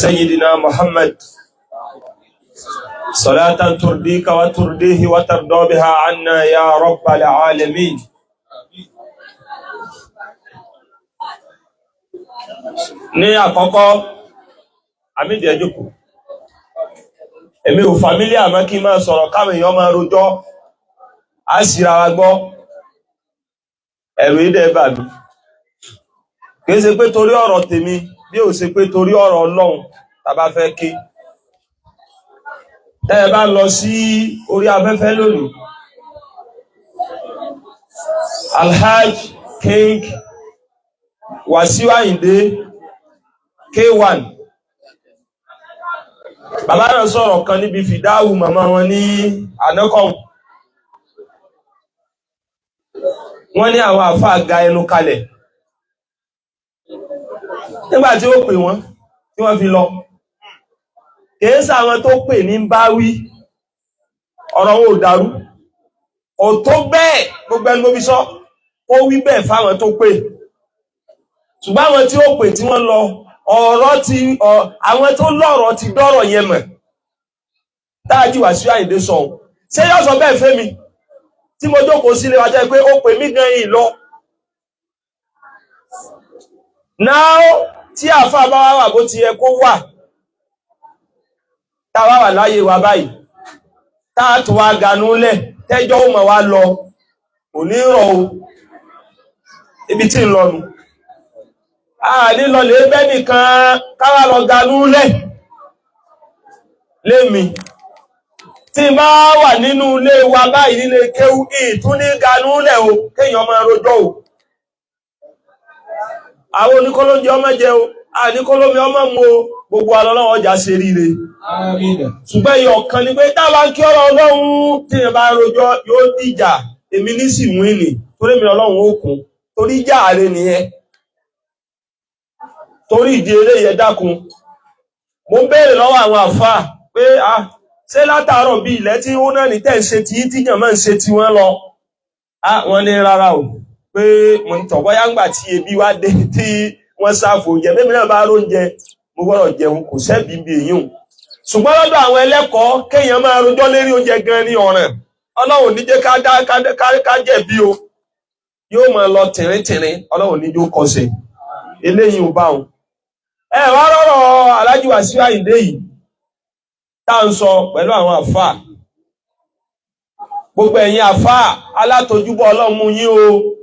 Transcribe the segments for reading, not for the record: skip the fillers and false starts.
سيدنا محمد صلاة ترضيك وترضيه وترضى بها عنا يا رب العالمين. Ní àkọ́kọ́, àmìdí ẹjọ́kù, èmi ò fàmílì àmọ́ kí máa sọ̀rọ̀ káwọn èèyàn máa rojọ́, á sì ra wa gbọ́, ẹ̀rù ìdẹ́ bà mí. Kìí ṣe pé torí ọ̀rọ̀ tèmi, bí ò ṣe pé torí ọ̀rọ̀ Ọlọ́run tá bá fẹ́ ké. Tẹ́ ẹ bá lọ sí orí afẹ́fẹ́ lónìí, Alhaj King Wasiu Ayinde K1, bàbá náà sọ̀rọ̀ kan níbi fìdáhù màmá wọn ní ànákọ̀hún. Wọ́n ní àwọn àfáà ga ẹnu kalẹ̀ nígbà tí ó pè wọ́n tí wọ́n fi lọ. Kìí sáwọn tó pè ní bá wí, ọ̀rọ̀ wọn ò dàrú, ò tó bẹ́ẹ̀, gbogbo ẹnu fi sọ, ó wí bẹ́ẹ̀ fáwọn tó pè. Ṣùgbọ́n àwọn tí ó pè tí wọ́n lọ, ọ̀rọ̀ ti àwọn tó lọ́rọ̀ ti dọ́rọ̀ yẹn mọ̀. Táàjì Wàsíù Àyìndé sọ, ṣé yóò sọ bẹ́ẹ̀ fẹ́mi tí mo jókòó sílé wa jẹ́ pé ó pè mí gan yìí lọ. Náà tí àfáà bá wà bó ti yẹ kó wà, táwa wà láyé wa báyìí, táàtù wa ganú lẹ̀ tẹ́jọ́ ó mọ̀ wá lọ, kò ní rọ̀ o, ibi tí ń lọnu. A ní lọ lè bẹ́ nìkan káwà lọ ganú lẹ̀ lémi. Tí n bá wà nínú ilé wa báyìí nílé kéwú, ìtún ní ganú lẹ̀ o, kéèyàn máa rojọ́ o. Àwọn oníkólóúnjẹ ọmọ jẹ o, àníkólómi ọmọ mu o, gbogbo alọ́lọ́wọ́ ọjà ṣe ríire. Ṣùgbọ́n ẹyọ kan ni pé táwa ń kí ọ̀rọ̀ Ọlọ́run, tí èèyàn bá rojọ́ yóò dìjà, èmi ní sì wíìnì, torí mi Ọlọ́run ó kún, torí ìjà ààrẹ nìyẹn. Torí ìdí eléyìí, ẹ dákun, mo ń béèrè lọ́wọ́ àwọn àfáà pé a ṣé látàárọ̀ bí ilẹ̀ tí ó náà ní tẹ́ ń ṣe tí tíyàn máa ń ṣe tí wọ́n lọ. Wọ́n ní rárá o, pé mo ń tọ̀ bóyá ńgbà tí ebi wá dé tí wọ́n sáfò oúnjẹ, bẹ́ẹ̀ mi náà bá róúnjẹ mo gbọ́dọ̀ jẹun, kò sẹ́bi bí èyí hùn. Ṣùgbọ́n lọ́dọ̀ àwọn ẹlẹ́kọ̀ọ́, kéèyàn máa rojọ́ lérí oúnjẹ gan ní ọ̀ràn. Ọlọ́run ní jẹ́ ká jẹ̀bi o, yóò máa lọ tìrìntìrìn, Ọlọ́run ní jó kọsẹ̀ eléyìí ò bá wọn. Ẹ wá rọrọ Alhaji Wasiu Ayinde yìí tá à ń sọ pẹ̀lú àwọn àfáà, gbogbo ẹ̀yin àfáà alátojúbọ̀ Ọlọ́run mú yín o.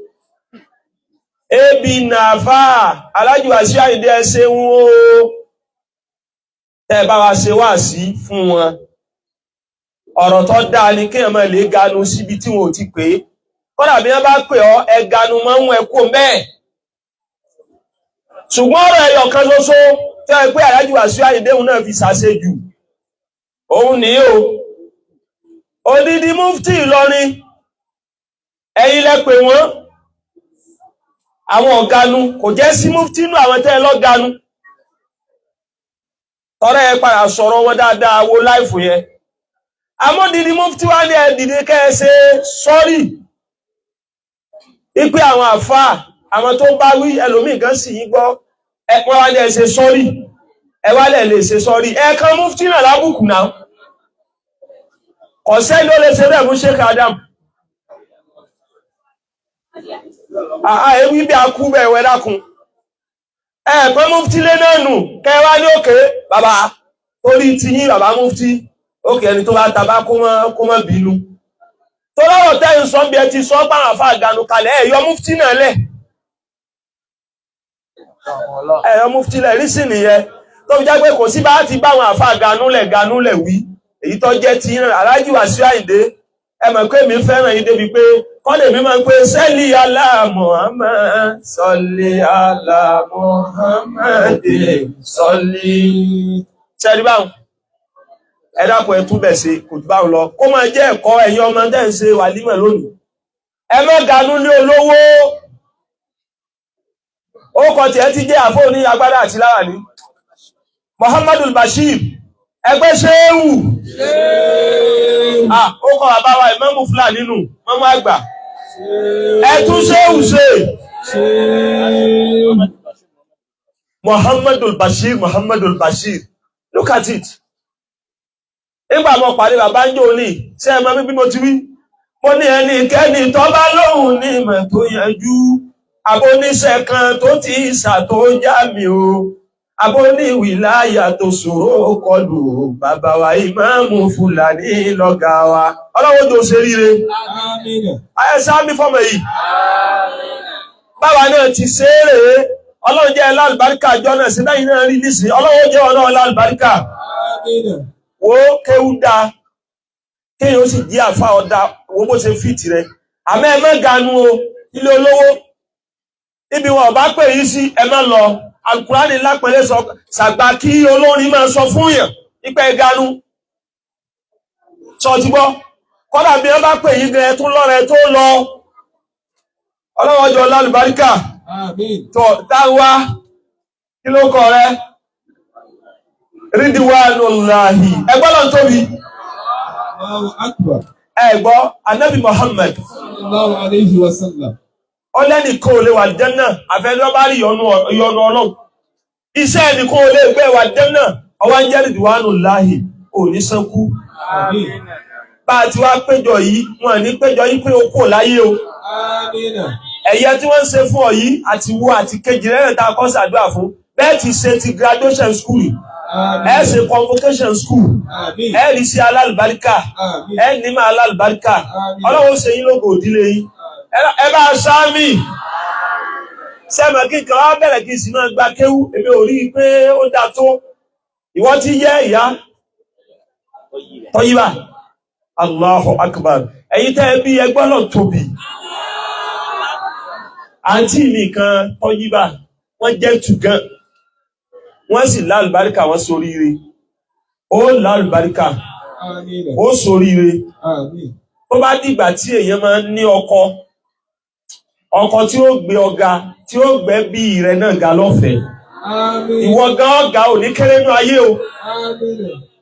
Ebi nà àfáà Alhaji Wasiu Ayinde, ẹ ṣeun o, tẹ́ bá wa ṣe wáàsí fún wọn. Ọ̀rọ̀ tó dáa ni kéèyàn máa lè ganu síbi tí wọn ò ti pè é. Kódà bí wọ́n bá pè ọ́, ẹ ganu mọ́ ń ẹ kó bẹ́ẹ̀. Ṣùgbọ́n ọ̀rọ̀ ẹyọ kan ṣoṣo tẹ́ ẹ pé Alhaji Wasiu Ayinde òun náà fi ṣàṣejù, òun ní o. Odidi mufti Ìlọrin, ẹ̀yin lẹ pè wọ́n, àwọn ọ̀ganu kò jẹ́ sí mufti nù àwọn tẹ́ ẹ lọ́ganu. Tọ́rẹ́ ẹ padà sọ̀rọ̀ wọn dáadáa wo láìfò yẹn. Àmọ́ mufti wá ní ẹ dìde kẹ́ ẹ ṣe sọ́rí ipe àwọn àfáà, àwọn tó bá wí ẹlòmíì kan sì yín gbọ́, ẹ wọ́n wá ní ẹ ṣe sọ́rí, ẹ wá lẹ̀ lè ṣe sọ́rí. Ẹ kan mufti náà lábùkù náà, kọ̀sẹ́ ló lè ṣe bẹ́ẹ̀ fún Sheikh Adam. Àà ewì bí a kú bẹ́ẹ̀ wẹ́ dákun. Ẹ pẹ́ mufti lé náà nù, kẹ́ wá ní òkè bàbá torí ti yín bàbá mufti, òkè ẹni tó bá tabá kó mọ́ bínú. Tó lọ́rọ̀ tẹ́ ń sọ bí ẹ ti sọ pàwọn àfa àgànù kalẹ̀, ẹ yọ mufti náà lẹ̀. Ẹ yọ mufti lẹ̀ rí sí nìyẹn. Tó fi jẹ́ pé kò sí bá ti bá àwọn àfa ganúlẹ̀ ganúlẹ̀ wí. Èyí tó jẹ́ ti Alhaji Wasiu Ayinde, ẹ mọ̀ pé mi fẹ́ràn yín débi pé kọ́lé mi máa ń pé sẹ́lì alá Muhammad, sọ́lì alá Muhammad, sọ́lì. Sẹ́lì báwọn, ẹ dákun ẹ tún bẹ̀ ṣe kò jù báwọn lọ. Kó máa jẹ́ ẹ̀kọ́ ẹ̀yin ọmọ tẹ́ ń ṣe wàlímọ̀ lónìí. Ẹ má ganú lé olówó. Ó kọ tiẹ̀ ti jẹ́ àfọ́ ní agbádá àti láwàní. Muhammadul Bashir, ẹgbẹ́ ṣéwù. Ó kọ bàbá wa Ìmáàmù Fúlàní nù, mọ́mú àgbà. Ẹ tún ṣéwù ṣe. Muhammadul Bashir, Muhammadul Bashir, look at it. Nígbà mo pàdé bàbá ń jò ní ṣé ẹ mọ bí mo ti wí? Mo ní ẹnikẹ́ni tó bá lóhùn ní ìmọ̀ tó yanjú, abóníṣẹ́ kan tó ti ṣàtó já mi o, abóníwìláyà tó ṣòro kọlù, bàbá wa ìmáàmù Fúlàní lọ́gàá wa. Ọlọ́wọ́ tó ṣe ríre. Àmín. Ayé sáàmì fọmọ yìí. Báwa náà ti ṣe é rèé. Ọlọ́run jẹ́ lálùbáríkà àjọ náà sí bẹ́yìn náà rí nísìnyí. Ọlọ́run jẹ́ ọ̀nà lálùbáríkà. Àmín. Wo kéwú dáa, kéèyàn ó sì jí àfa ọ̀dà wo bó ṣe fìtì rẹ. Àmọ́ ẹ má ganu o, ilé olówó. Ibi wọn ò bá pè yín sí, ẹ má lọ. Alukurani lápẹ̀lẹ́ sọ ṣàgbà kí olórin máa sọ fún yàn ipa ganu. Sọ ti gbọ́. Kọ́dà bí wọ́n bá pè yín gan ẹ tún lọ́rẹ̀ tó lọ. Ọlọ́wọ́ jọ lálùbáríkà. Àmín. Tọ́ táwa kí ló kọ rẹ? Rídíwánuláhì. Ẹgbọ́n lọ́n tóbi. Allahu akbar. Ẹ̀gbọ́ Anabi Muhammad. Sallallahu alayhi wa sallam. Ọlẹ́nìkan ò lè wà jẹ́nà àfẹ́ni ọba rí ìyọ́nú Ọlọ́run. Iṣẹ́ ẹnìkan ò lè gbé wà jẹ́nà ọwá ń jẹ́ rídíwánuláhì ò ní sánkú. Àmín. Bá a ti wá péjọ yìí, wọn ní péjọ yìí pé o kò láyé o. Àmín. Ẹ̀yẹ tí wọ́n ń ṣe fún ọ yìí àti wo àti kejì rẹ̀ tá a kọ́ ṣàdúrà fún. Bẹ́ẹ̀ ti ṣe ti graduation school, ẹ Àmín. ṣe convocation school, Àmín. ẹ rí sí alálùbáríkà, Àmín. ẹ ní máa alálùbáríkà. Àmín. Ọlọ́run ṣe yín lógo òdílé yín. Ẹ bá a sáàmì. Sẹ́mi kí nǹkan wá bẹ̀rẹ̀ kí n sì máa gba kéwú, èmi ò rí i pé ó dáa tó. Ìwọ ti yẹ ìyá tọ́yíbà. Allahu Akbar. Ẹ̀yin tẹ́ ẹ bí ẹgbọ́n náà tóbi. Àǹtí mi kan tọ́yíbà, wọ́n jẹ́ tùgán. Wọ́n sì lálùbáríkà, wọ́n soríire. Ó lálùbáríkà, Àmín. ó soríire. Àmín. Tó bá dìgbà tí èèyàn máa ń ní ọkọ, ọkọ tí ó gbé ọ̀gá, tí ó gbẹ́ bí rẹ náà ga lọ́fẹ̀ẹ́. Àmín. Ìwọ gan ọ̀gá ò ní kéré nú ayé o. Àmín.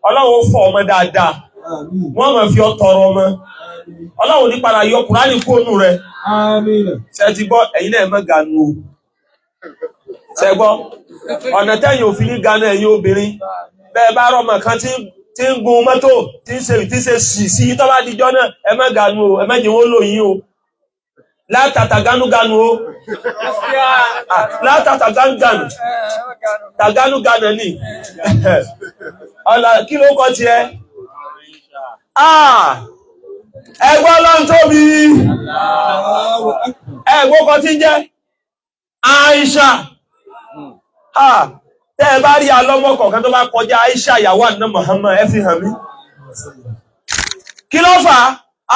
Ọlọ́run ó fọ ọmọ dáadáa. Àmín. Wọ́n máa fi ọ tọrọ ọmọ. Àmín. Ọlọ́run ní padà yọ Kùránì kúrò rẹ. Àmín. Ṣé ti gbọ́ ẹ̀yin náà má ganu o. Ṣé gbọ́ ọ̀nà tẹ́yìn òfin ní ganu ẹ̀yin obìnrin. Bẹ́ẹ̀ bá rọmọ kan tí ń gun mọ́tò tí ń ṣe tí ń ṣe sì sí tó bá dijọ́ náà ẹ má ganu o, ẹ má jẹ́ wọ́n lò yín o. Látàtà gánúganu o. Látàtà gánúganu. Tàgánúganu ni. Ọ̀là kí ló kọ́ tiẹ̀? Ẹgbọ́n lọ́n tóbi. Allahu akbar. Ẹgbọ́n kan tí ń jẹ́ Aisha. Tẹ́ ẹ bá rí alọ́mọ kọ̀ọ̀kan tó bá kọjá Aisha ìyàwó àná Muhammad ẹ fi hàn mí. Kí ló fà á?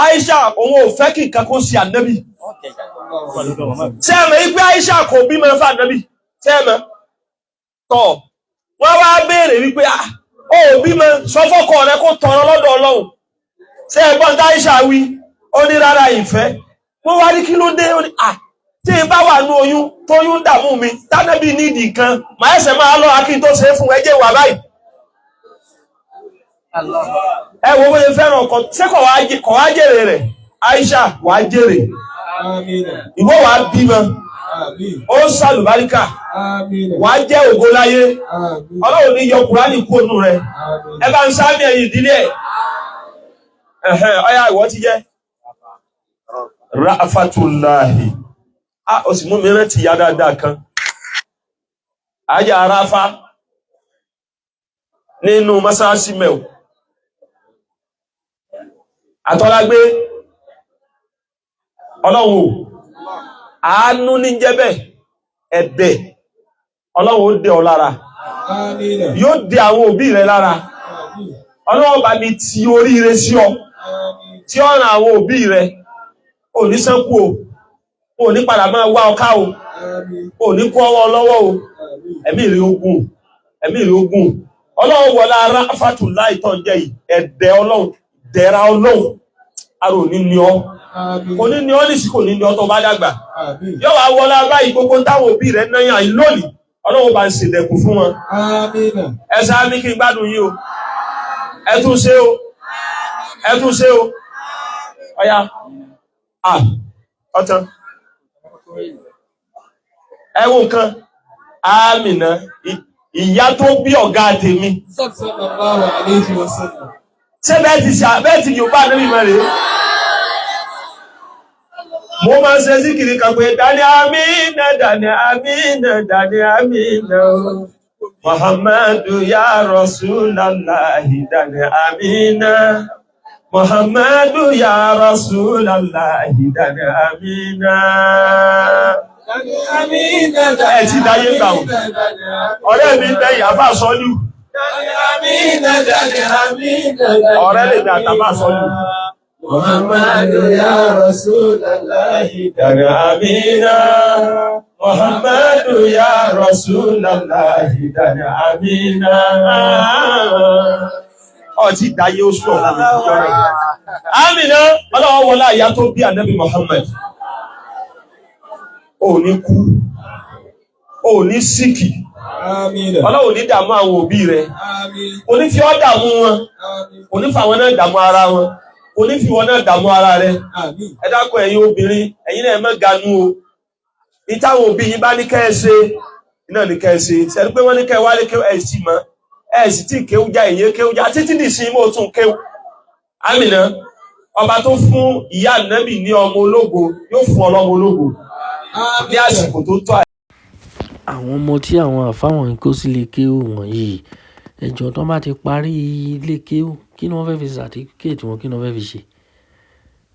Aisha òun ò fẹ́ kí nǹkan kó ṣe ànábì. Ṣé ẹ mọ̀ wípé Aisha kò bímọ fún ànábì? Ṣé ẹ mọ̀? Tọ̀ wọ́n wá béèrè wípé ó bímọ sọ fọ́kọ rẹ kó tọrọ lọ́dọ̀ Ọlọ́run. Ṣé ẹ gbọ́n tá Aisha wí? Ó ní rárá ìfẹ́. Wọ́n wá ní kí ló dé? Ó ní tí n bá wà ní oyún tóyún dààmú mi tánàbí nídìí kan màá ẹsẹ̀ máa lọ akí tó ṣe é fún ẹjẹ́ wà báyìí. Ẹ wo bóyá fẹ́ràn ọkọ ṣé kò wá jèrè rẹ̀? Aisha wàá jèrè. Àmín. Ìwọ wàá bímọ. Àmín. Ó ṣàlùbáríkà. Àmín. Wàá jẹ́ ògo láyé. Àmín. Ọlọ́run ní yọ Kùránì kúrò nù rẹ̀. Àmín. Ẹ bá ń sáàmì ẹ̀yìn ìdílé ẹ̀. Ọ̀yá ìwọ ti jẹ́. Ra'afatullahi. Ó sì mú mi rántí ìyá dáadáa kan. Ajá Aráfá nínú mọ́sáàsì mẹ́ò. Àtọ́lágbé Ọlọ́run o, àánú ní jẹ́ bẹ́ẹ̀, ẹ̀bẹ̀ Ọlọ́run ó dé ọ lára. Àmín. Yóò dé àwọn òbí rẹ lára. Àmín. Ọlọ́run bá mi ti oríire sí ọ, Àmín. tí ó ràn àwọn òbí rẹ. Ò ní sánkú o, ò ní padà máa wá ọká o, Àmín. ò ní kó ọwọ́ lọ́wọ́ o. Àmín. Ẹ̀mí rẹ ogun, ẹ̀mí rẹ ogun. Ọlọ́run wọlá Ráfátùláì tó ń jẹ́ yìí, ẹ̀dẹ̀ Ọlọ́run, dẹ̀ra Ọlọ́run, ara ò ní ní ọ. Àmín. Kò ní ní ọ nìsí, kò ní ní ọ tó bá dàgbà. Àmín. Yóò wá wọlá báyìí gbogbo táwọn òbí rẹ náyà yìí lónìí, Ọlọ́run bá ń ṣèdẹ̀kùn fún wọn. Àmín. Ẹ sáà mi kí n gbádùn yín o. Ẹ tún ṣe o. Ẹ tún ṣe o. Ọya. Ọ̀tán. Ẹ wo nǹkan. Amina, ìyá tó bí ọ̀gá tèmi. Sallallahu alayhi wa sallam. Ṣé bẹ́ẹ̀ ti ṣe bẹ́ẹ̀ ti Yorùbá níbi mọ́ rèé? Mo máa ń ṣe síkìrì kan pé Dani Amina, Dani Amina, Dani Amina o. Muhammadu ya Rasulallahi, Dani Amina. Muhammadu ya Rasulallahi, Dani Amina. Amina. Ẹ ti dáyé gbà o. Ọ̀rẹ́ mi bẹ Yàfà Sọ́lù. Amina, Dani Amina. Ọ̀rẹ́ lè mi àtàfà Sọ́lù. Muhammadu ya Rasulallahi. Dani Amina. Muhammadu ya Rasulallahi, Dani Amina. Ọtí dáyé oṣù ọ̀hún mi jọ rẹ̀. Amina, ọlọ́wọ́ wọlé àyà tó bí Ànábì Muhammad. Ò ní kú, ò ní síkì, Amina. ọlọ́wọ́ ní dààmú àwọn òbí rẹ̀, Amin. kò ní fi ọ́ dààmú wọn, Amin. kò ní fi àwọn náà dààmú ara wọn, kò ní fi wọn náà dààmú ara rẹ̀. Amin. Ẹ dákun, ẹ̀yin obìnrin, ẹ̀yin náà ẹ má ganu o. Ní táwọn òbí yín bá ní kẹ́ ẹ ṣe iná ní kẹ́ ẹ ṣe. Ṣe pé wọ́n ní kẹ́ ẹ wálé kéwú, ẹ sì mọ́ ẹ sì tí kéwú já, èyí kéwú já títí dì sí mọ́ tún kéwú. Amina, ọba tó fún ìyá Ànábì ní ọmọ ológo yóò fún ọlọ́mọ ológo ní àsìkò tó tó. Àwọn ọmọ tí àwọn àfáà wọ̀nyí kó sílé kéwú wọ̀nyí, ẹ jọ̀ọ́, tí wọ́n bá ti parí ilé kéwú, kí ni wọ́n fẹ́ fi certificate wọn, kí ni wọ́n fẹ́ fi ṣe?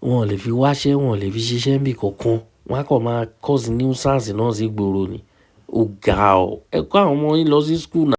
Wọn ò lè fi wáṣẹ́, wọn ò lè fi ṣiṣẹ́ níbi kankan. Wọ́n á kàn máa cause nuisance náà sí ìgboro ni. Ó ga ọ́. Ẹ kó àwọn ọmọ yín lọ sí school now.